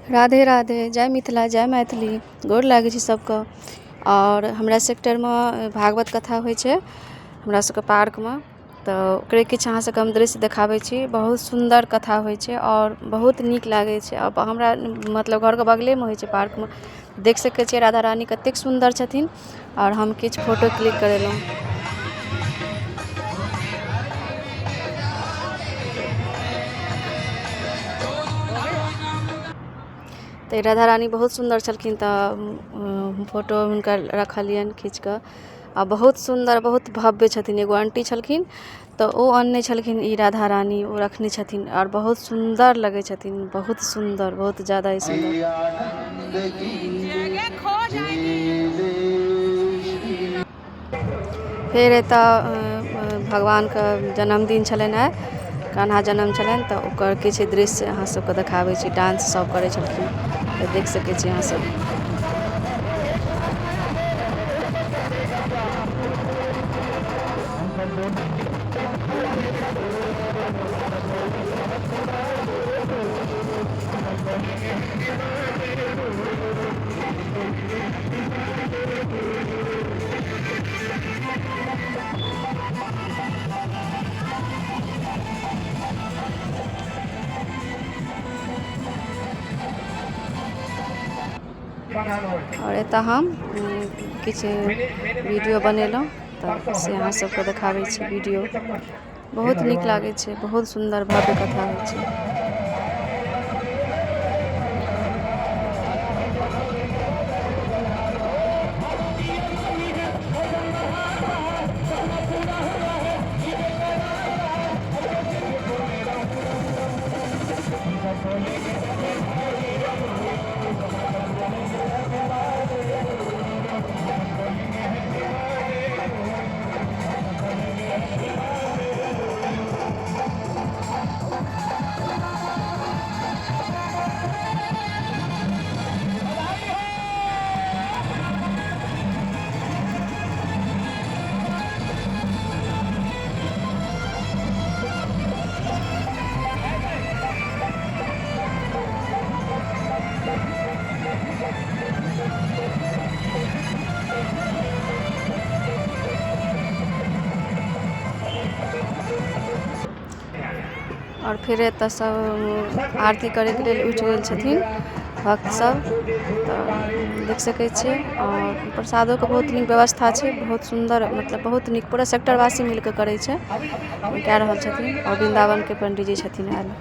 राधे राधे, जय मिथिला, जय मैथिली। गोर लागै छी सबके। आओर हमरा सेक्टरमे भागवत कथा होइ छै हमरा सबके पार्कमे, तऽ ओकरे किछु अहाँ सबके हम दृश्य देखाबै छी। बहुत सुन्दर कथा होइ छै आओर बहुत नीक लागै छै। आब हमरा मतलब घरके बगलेमे होइ छै पार्कमे। देख सकै छियै राधा रानी कतेक सुन्दर छथिन। आओर हम किछु फोटो क्लिक करेलहुँ। तऽ राधा रानी बहुत सुन्दर छलखिन, तऽ फोटो हुनकर रखलियनि खींच कऽ। आ बहुत सुन्दर, बहुत भव्य छथिन। एगो आंटी छलखिन तऽ ओ अनने छलखिन ई राधा रानी, ओ रखने छथिन आओर बहुत सुन्दर लगै छथिन, बहुत सुन्दर, बहुत ज्यादा ही सुन्दर। फेर एतऽ भगवानके जन्मदिन छलनि आइ, कान्हा जन्म छलनि, तऽ ओकर किछु दृश्य अहाँ सबके देखाबै छी। डांस सब करै छलखिन, तऽ देख सकै छी अहाँ सब। आओर एतऽ हम किछु वीडियो बनेलहुँ, तऽ से अहाँ सबके देखाबै छी। वीडियो बहुत नीक लागै छै, बहुत सुन्दर भव्य कथा होइ छै। आओर फेर एतऽ सब आरती करैके लेल उठि गेल छथिन भक्त सब, तऽ देख सकै छियै। आओर प्रसादोके बहुत नीक व्यवस्था छै, बहुत सुन्दर, मतलब बहुत नीक। पूरा सेक्टरवासी मिलके करै छै, कए रहल छथिन। आओर वृन्दावनके पंडीजी छथिन आयल।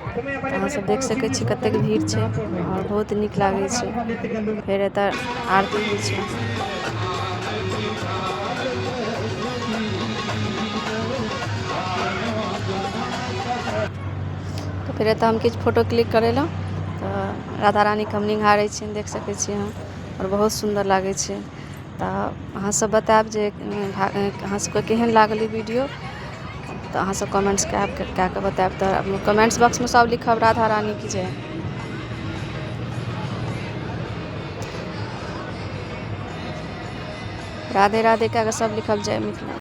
तऽ अहाँ सब देख सकै छी कतेक भीड़ छै आओर बहुत नीक लागै छै। फेर एतऽ आरती होइ छै। तऽ फेर एतऽ हम किछु फोटो क्लिक करेलहुँ। तऽ राधा रानीके हम निहारै छियनि, देख सकै छी अहाँ, आओर बहुत सुन्दर लागै छै। तऽ अहाँ सब बतायब जे अहाँ सबके केहन लागल ई वीडियो। तऽ अहाँ सब कमेंट्स कए कऽ बतायब। तऽ कमेंट्स बॉक्समे सब लिखब राधा रानी की जय। राधे राधे कए कऽ सब लिखब। जय मिथिला।